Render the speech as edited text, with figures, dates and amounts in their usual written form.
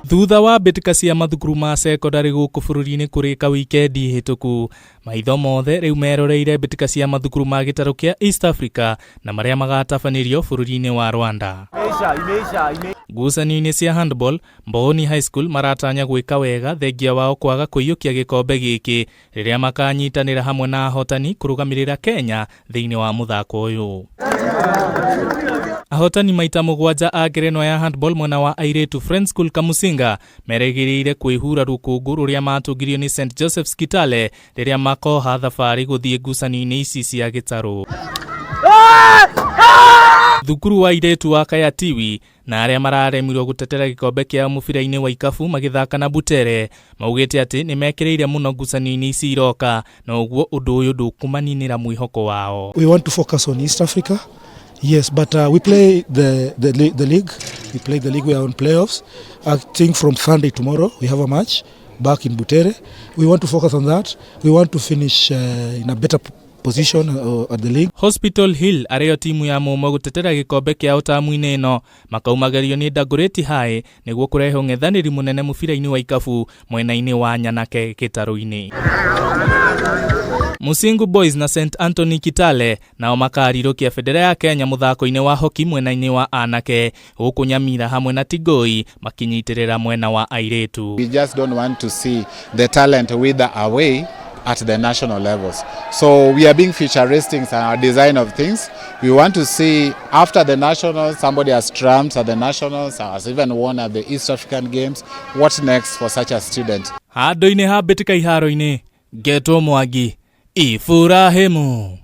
Thutha wa mbĩtĩka cia mathukuru ma cekondarĩ gũkũ bũrũri-inĩ kũrĩka wikendi hĩtũku, maitho mothe rĩu meroreire mbĩtĩka cia mathukuru ma gĩtarũ kĩa East Africa na marĩa magatabanĩrio bũrũri-inĩ wa Rwanda. Ngucanio-inĩ cia handball, Mbooni High School maratanya gwĩka wega thengia wao kwaga kũiyũkia gĩkombe gĩkĩ rĩrĩa makanyitanĩra hamwe na ahotani kũrũgamĩrĩra Kenya thĩinĩ wa mũthako ũyũ. Ahotani maita mũgwanja a ngerenwa ya handball mwena wa airĩtu Friends School Kamusinga merĩgĩrĩire kwĩhura rũkũngũ rũrĩa matũngirio nĩ St Joseph's Kitale rĩrĩa makoha thabarĩ gũthiĩ ngucanio-inĩ ici cia gĩtarũ. Thukuru wa airĩtu wa Kayatiwi na arĩa mararemirwo gũtetera gĩkombe kĩao mũbira-inĩ wa ikabu magĩthaka na Butere maugĩte atĩ nĩ mekĩrĩire mũno ngucanio-inĩ ici iroka na ũguo ũndũ ũyũ ndũkũmaninĩra mwĩhoko wao. We want to focus on East Africa. Yes, but we play the league. We play the league. We are on playoffs. I think from Sunday tomorrow we have a match back in Butere. We want to focus on that. We want to finish in a better position at the league. Hospital Hill arĩyo timu ya mũmwe gũtetera gĩkombe kĩao tamu-inĩ ĩno makaumagario nĩ Dagoretti High nĩguo kũrehe ũng'ethanĩri mũnene mũbira-inĩ wa ikabu mwena-inĩ wa Nyanake gĩtarũ-inĩ. Musingu Boys na St Anthony Kitale nao makarirũkia bendera ya Kenya mũthako-inĩ wa hoki mwena-inĩ wa anake gũkũ Nyamira hamwe na Tigoi makinyitĩrĩra mwena wa airĩtu. We just don't want to see the talent wither away at the national levels. So we are being futuristic in our design of things. We want to see after the nationals, somebody has triumphed at the nationals, has even won at the East African Games. What next for such a student? Handũ-inĩ ha mbĩtĩka iharo-inĩ, ngetwo Mwangi Iburahĩmu.